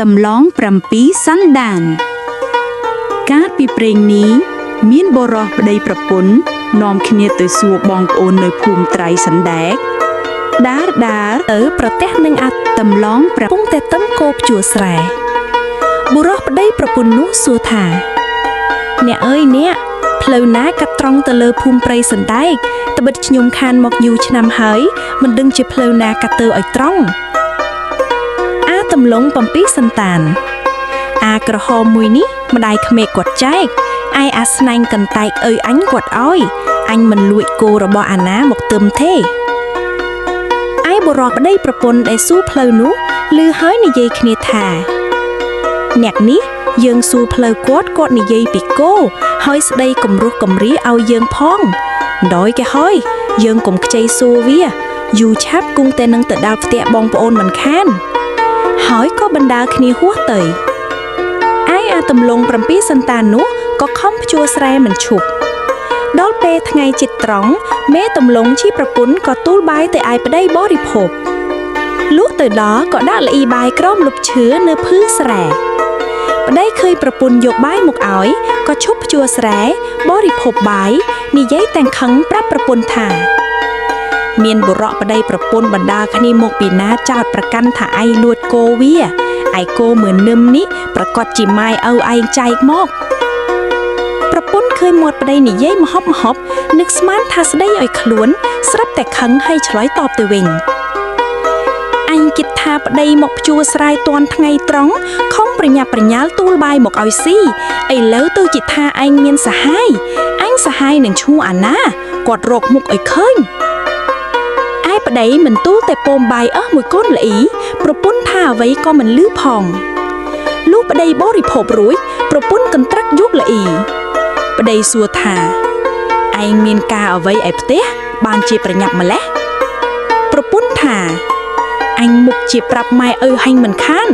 តម្លង7សន្តានកាលពីព្រេងនេះមានបុរសប្តីប្រពន្ធនាំគ្នាទៅសួរបងប្អូននៅភូមិត្រៃសណ្ដែកដារដារ ទៅប្រទះនឹងអា តម្លងប្រ ពុងតែទឹមគោភ្ជួរស្រែបុរសប្តីប្រពន្ធនោះសួរថា អ្នកអើយអ្នកផ្លូវណាកាត់ត្រង់ទៅលើភូមិព្រៃសណ្ដែកត្បិតខ្ញុំខានមកយូរឆ្នាំហើយមិនដឹងជាផ្លូវណាកាត់ទៅឲ្យត្រង់អាតំឡង7សន្តាន អាក្រហមមួយនេះម្ដាយក្មេកគាត់ចែកឯអាស្នែងកន្តែកឪអញគាត់ឲ្យអញមិនលួចគោរបស់អាណាមកទឹមទេ ឯបុរសប្តីប្រពន្ធដែលសួរផ្លូវនោះឮហើយនិយាយគ្នាថា អ្នកនេះយើងសួរផ្លូវគាត់គាត់និយាយពីគោហើយស្ដីគំរោះគំរាឲ្យយើងផងដោយគេហើយយើងកុំខ្ចីសួរវាយូរឆាប់គង់តែនឹងទៅដល់ផ្ទះបងប្អូនមិនខាន ហើយក៏បណ្ដាគ្នាហួសទៅឯអាទំលង7សន្តាននោះក៏ខំភ្ជួរស្រែមិនឈប់ដល់ពេលថ្ងៃជិតត្រង់មេទំលងជាប្រពន្ធក៏ទូលបាយទៅឲ្យប្តីបរិភោគលុះទៅដល់ក៏ដាក់ល្អីបាយក្រោមលុបឈើនៅភឺស្រែប្តីឃើញប្រពន្ធយកបាយមកឲ្យក៏ឈប់ភ្ជួរស្រែបរិភោគបាយនិយាយទាំងខឹងប្រាប់ប្រពន្ធថា មានបុរសប្តីប្រពន្ធបណ្ដាគ្នាមកពីណាចោតប្រកាន់ថាឯងលួចគោវាឯគោមើនឹមនេះប្រកាសជាម៉ែឪឯងចែកមកប្រពន្ធឃើញមាត់ប្តីនិយាយមហប់មហប់នឹកស្មានថាស្ដីឲ្យខ្លួនស្រាប់តែខឹងហើយឆ្លើយតបទៅវិញអញគិតថាប្តីមកភ្ជួរស្រែតាន់ថ្ងៃត្រង់ខំប្រញាប់ប្រញាល់ទូលបាយមកឲ្យស៊ីឥឡូវទៅជាថាឯងមានសហាយអញសហាយនឹងឈ្មោះអាណាគាត់រកមុខឲ្យឃើញ ឯប្តីមិនទូលតែពោមបាយអស់មួយកូនល្អីប្រពន្ធថាអ្វីក៏មិនលឺផងលុះប្តីបរិភោគរួចប្រពន្ធកន្ត្រាក់យកល្អីប្តីសួរថាឯងមានការអ្វីឯផ្ទះបានជាប្រញាប់ម្លេះប្រពន្ធថាអញមុខជាប្រាប់ម៉ែឪហែងមិនខាន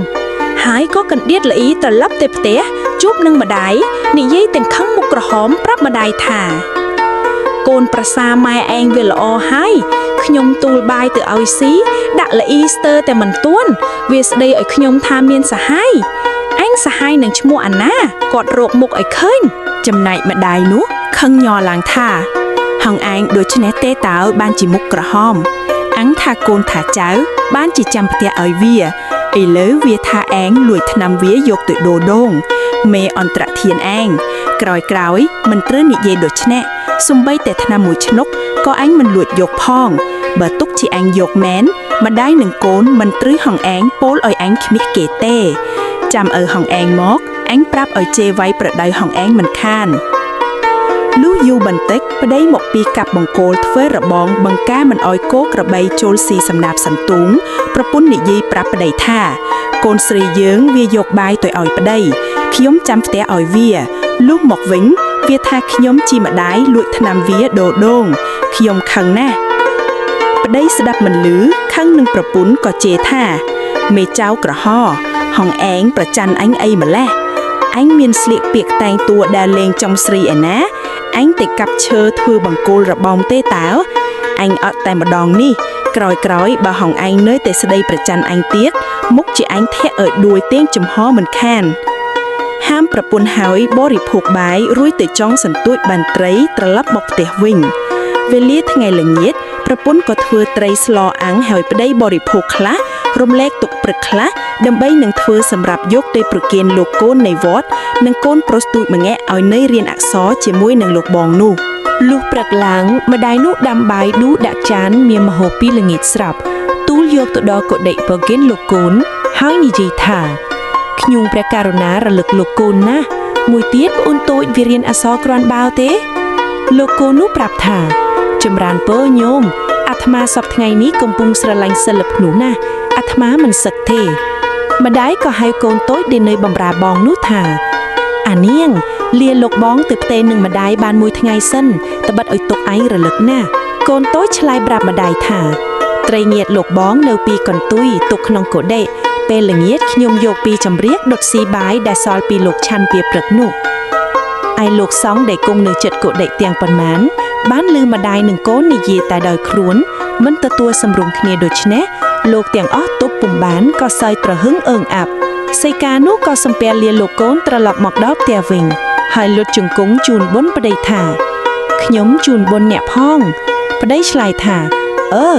ហើយក៏កណ្ដៀតល្អីត្រឡប់ទៅផ្ទះជួបនឹងម្ដាយនិយាយទាំងខឹងមុខក្រហមប្រាប់ម្ដាយថា កូនប្រសាម៉ែឯងវាល្អហើយខ្ញុំទូលបាយទៅឲ្យស៊ីដាក់ល្អីស្ទើរតែមិនទួនវាស្ដីឲ្យខ្ញុំថាមានសហាយអញសហាយនឹងឈ្មោះអាណាគាត់រកមុខឲ្យឃើញ ចំណែកម្ដាយនោះខឹងញ័រឡើងថាហងឯងដូច្នេះទេតើបានជាមុខក្រហមអញថាកូនថាចៅបានជាចាំផ្ទះឲ្យវាឥឡូវវាថាឯងលួចថ្នាំវាយកទៅដូរដងមេអន្តរធានឯងក្រោយក្រោយៗមិនត្រូវនិយាយដូច្នេះសំបីតែថ្នាំមួយឆ្នុកក៏ឯងមិនលួចយកផង បើទុកជាឯងយកមែនម្ដាយនឹងកូនមិនត្រូវហងឯងពោលឲ្យឯងគ្មាសគេទេ ចាំឪហងឯងមកអញប្រាប់ឲ្យជេរវាយប្រដៅហងឯងមិនខានលុះយូរបន្តិចប្តីមកពីកាប់បង្គោលធ្វើរបងបង្ការមិនឲ្យគោក្របីចូលស៊ីសំណាបសន្ទូងប្រពន្ធនិយាយប្រាប់ប្តីថា កូនស្រីយើងវាយកបាយទៅឲ្យប្តីខ្ញុំចាំផ្ទះឲ្យវាលុះមកវិញវាថាខ្ញុំជាម្ដាយលួចថ្នាំវាដូរដងខ្ញុំខឹងណាស់ ប្តីស្ដាប់មិនលឺខឹងនឹងប្រពន្ធក៏ជេរថាមេចៅក្រហហងឯងប្រច័នអញអីម្លេះអញមានស្លៀកពាក្យតែងតួដែលលេងចំស្រីឯណាអញទៅកាប់ឈើធ្វើបង្គោលរបងទេតើអញអត់តែម្ដងនេះក្រោយក្រោយៗបើហងឯងនៅតែស្ដីប្រច័នអញទៀតមុខជាអញធាក់ឲ្យដួយទៀងចំហមិនខាន ហាមប្រពន្ធហើយបរិភោគបាយរួចទៅចង់សន្ទួចបានត្រីត្រឡប់មកផ្ទះវិញ វេលាថ្ងៃល្ងាចប្រពន្ធក៏ធ្វើត្រីស្លអាំងហើយប្តីបរិភោគខ្លះរំលែកទុកព្រឹកខ្លះដើម្បីនឹងធ្វើសម្រាប់យកទៅប្រគេនលោកកូននៃវត្តនិងកូនប្រុសទូចម្នាក់ឲ្យនៅរៀនអក្សរជាមួយនឹងលោកបងនោះ លុះព្រឹកឡើងម្ដាយនោះដាំបាយឌូដាក់ចានមានម្ហូបពីល្ងាចស្រាប់ទូលយកទៅដល់កុដិប្រគេនលោកកូនហើយនិយាយថាខ្ញុំព្រះករុណារលឹកលោកកូនណាស់មួយទៀតប្អូនតូចវារៀនអក្សរគ្រាន់បើទេ លោកកូននោះប្រាប់ថា ចម្រើនពរញោមអាត្មាសពថ្ងៃនេះកំពុងស្រឡាញ់សិលភ្នោះណាស់អាត្មាមិនសឹកទេម្ដាយក៏ហៅកូនតូចដែលនៅបំរើបងនោះថា អានាងលាលោកបងទៅផ្ទេរនឹងម្ដាយបានមួយថ្ងៃសិនត្បិតឲ្យទុកឯងរលឹកណាស់កូនតូចឆ្លើយប្រាប់ម្ដាយថាត្រីងៀតលោកបងនៅពីកន្ទុយទុកក្នុងកុដិពេលល្ងាចខ្ញុំយកពីចម្រៀកដុតស៊ីបាយដែលសល់ពីលោកឆាន់ពីព្រឹកនោះឯលោកសង្ឃដែលគង់នៅចិត្តកុដិទាំងប៉ុន្មាន បានលឺម្ដាយនឹងកូននិយាយតែដោយខ្លួនមិនទទួលសម្រុំគ្នាដូច្នេះលោកទាំងអស់ទប់ពុំបានក៏សើចត្រហឹងអើងអាប់ សីកានោះក៏សំពះលាលោកកូនត្រឡប់មកដល់ផ្ទះវិញ ហើយលុតជង្គង់ជូនបុណ្យប្តីថាខ្ញុំជូនបុណ្យអ្នកផង ប្តីឆ្លើយថាអឺ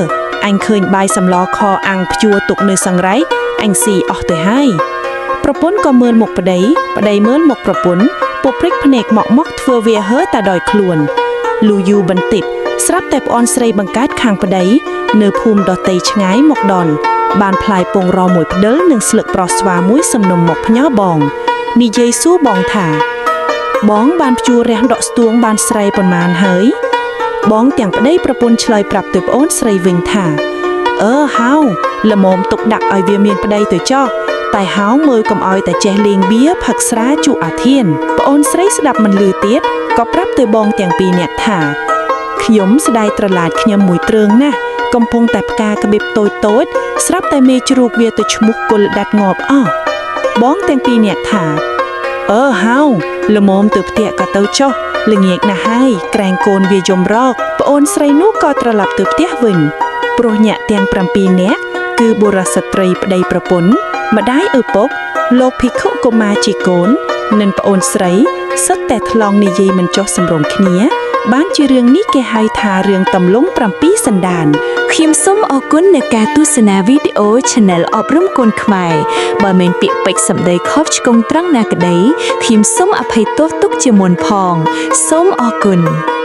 អញឃើញបាយសម្លខអាំងព្យួរទុកនៅសង្រៃអញស៊ីអស់ទៅហើយប្រពន្ធក៏មើលមុខប្តីប្តីមើលមុខប្រពន្ធពព្រិចភ្នែកមកមកធ្វើវាហើតែដោយខ្លួនលូយូបន្តិចស្រាប់តែប្អូនស្រីបង្កើតខាងប្តីនៅភូមិដតីឆ្ងាយមកដល់បានផ្លាយពងរមួយផ្ដិលនិងស្លឹកប្រស្វាមួយសំណុំមកផ្ញើបងនិយាយសួរបងថា បងបានព្យួររះដកស្ទួងបានស្រែប៉ុន្មានហើយ បងទាំងប្តីប្រពន្ធឆ្លើយប្រាប់ទៅប្អូនស្រីវិញថាអឺហៅល្មមទុកដាក់ឲ្យវាមានប្តីទៅចោះតែហៅមើលកុំឲ្យតែចេះលេងបៀផឹកស្រាជក់អាធានប្អូនស្រីស្ដាប់មិនឮទៀតក៏ប្រាប់ទៅបងទាំងពីរនាក់ថាខ្ញុំស្ដាយត្រឡាចខ្ញុំមួយទ្រើងណាស់កំពុងតែផ្កាក្បៀបតូចតូចៗស្រាប់តែមេជ្រូកវាទៅឈ្មោះគុលដាត់ងាប់អស់បងទាំងពីរនាក់ថា អឺហៅល្មមទៅផ្ទះក៏ទៅចុះល្ងាចណាស់ហើយក្រែងកូនវាយំរកប្អូនស្រីនោះក៏ត្រឡប់ទៅផ្ទះវិញព្រោះញាក់ទាំង7នាក់គឺបុរសស្ត្រីប្តីប្រពន្ធម្ដាយឪពុកលោកភិក្ខុកុមារជាកូននិងប្អូនស្រីសុទ្ធតែថ្លង់និយាយមិនចុះសម្រុងគ្នា បានជារឿងនេះគេហៅថារឿងតំលង7សន្តាន ខ្ញុំសូមអរគុណនៅការទស្សនាវីដេអូ Channel អប់រំកូនខ្មែរបើមានពាក្យពេចន៍សម្ដីខុសឆ្គងត្រង់ណាក្តីខ្ញុំសូមអភ័យទោសទុកជាមុនផង សូមអរគុណ។